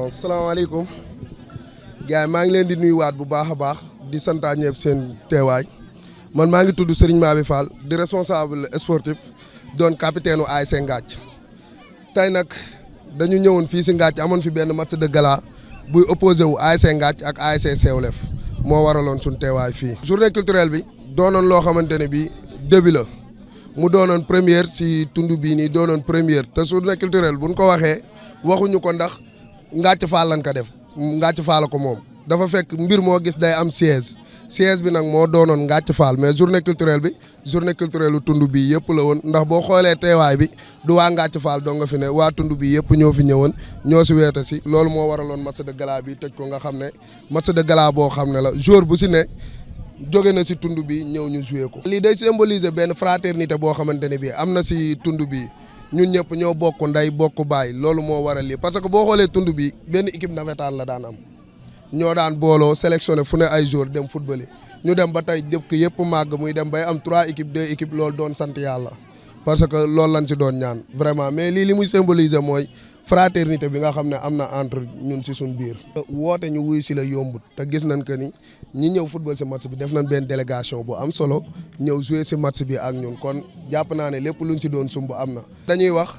Asalaamaaleykum gars yi maa ngi leen di nuyuwaat bu baax a baax di santaa ñëpp seen teewaay man maa ngi tudd Serigne Mabé Fall di responsable sportif doon capitaine u ASC Ngathie tey nag dañu ñëwoon fii si Ngathie amoon fi benn match de gala buy opposé wu ASC Ngathie ak ASC Sewlef moo waraloon suñu teewaay fii. journée culturelle bi doonoon loo xamante ne bii début la mu doonoon première si tund bii nii doonoon première te journée culturelle buñ ko waxee waxuñu ko ndax. Ngathie Fall lañ ko def Ngathie Fall ko moom dafa fekk mbir moo gis day am siège bi nag moo doonoon Ngathie Fall mais journée culturelle bi journée culturelle lu tund bii yëpp la woon ndax boo xoolee teewaay bi du waa Ngathie Fall doo nga fi ne waa tund bi yëpp ñoo fi ñëwoon ñoo si weete si loolu moo waraloon match de gala bi tëj ko nga xam ne match de gala boo xam ne la jour bu si ne jóge na si tund bi ñëw ñu joué ko. lii day symboliser benn fraternité boo xamante ne bii am na si tund bi ñun ñëpp ñoo bokk ndey bokk baay loolu moo waral lii parce que boo xoolee tund bi benn équipe navétane la daan am ñoo daan booloo sélectionné fu ne ay joueurs dem football ñu dem ba tey dëkk yëpp màgg muy dem bay am 3 équipes 2 équipes loolu doon sant yàlla parce que loolu lañ si doon ñaan vraiment mais lii li muy symboliser mooy fraternité bi nga xam ne am na entre ñun si suñ biir. woote ñu wuy si la yombut te gis nañ que ni ñi ñëw football si match bi def nañ benn délégation bu am solo ñëw jouer si match bi ak ñun kon jàpp naa ne lépp luñ si doon sumb am na. dañuy wax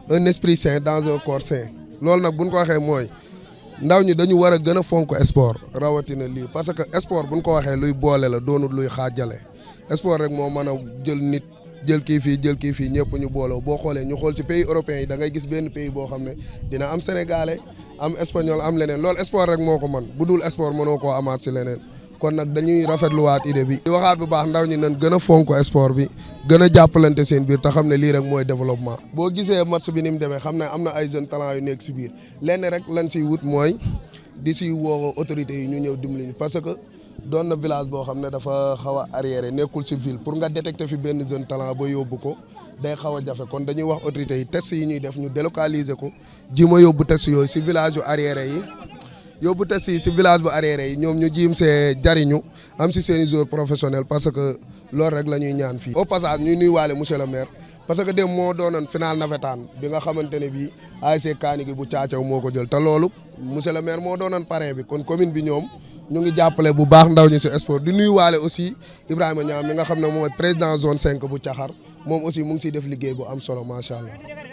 un esprit sain dans un corps sain loolu nag buñ ko waxee mooy ndaw ñi dañu war a gën a fonk sport rawatina lii parce que sport buñ ko waxee luy boole la doonut luy xaajale sport rek moo mën a jël nit. jël kii fii ñëpp ñu booloo boo xoolee ñu xool ci pays européens yi da ngay gis benn pays boo xam ne dina am sénégalais am espagnol am leneen loolu sport rek moo ko man bu dul sport mënoo koo amaat si leneen kon nag dañuy rafetluwaat idée bi. di waxaat bu baax ndaw ñi nañ gën a fonk sport bi gën a jàppalante seen biir te xam ne lii rek mooy développement. boo gisee match bi ni mu demee xam ne am na ay jeunes talent yu nekk si biir lenn rek lañ siy wut mooy di si woo autorités yi ñu ñëw dimbali ñu parce que. doon na village boo xam ne dafa xaw a arriéré nekkul si ville pour nga détecter fi benn jeune talent ba yóbbu ko day xaw a jafe kon dañuy wax autorités yi test yi ñuy def ñu délocaliser ko ji ma yóbbu test yooyu si village yu arriéré yi yóbbu test yi si village bu arriéré yi ñoom ñu jiim see jariñu am si seen i joueurs professionnels parce que loolu rek la ñuy ñaan fii. au passage ñuy nuyuwaale monsieur le maire parce que dem moo doonoon final navétane bi nga xamante ne bii ASC Kaani gi bu Caacaw moo ko jël te loolu monsieur le maire moo doonoon parrain bi kon commune bi ñoom. ñu ngi jàppale bu baax ndaw ñi ci sport di nuyuwaale aussi Ibrahima Niam mi nga xam ne moom président zone 5 bu Caxar moom aussi mu ngi ciy def liggéey bu am solo macha allah.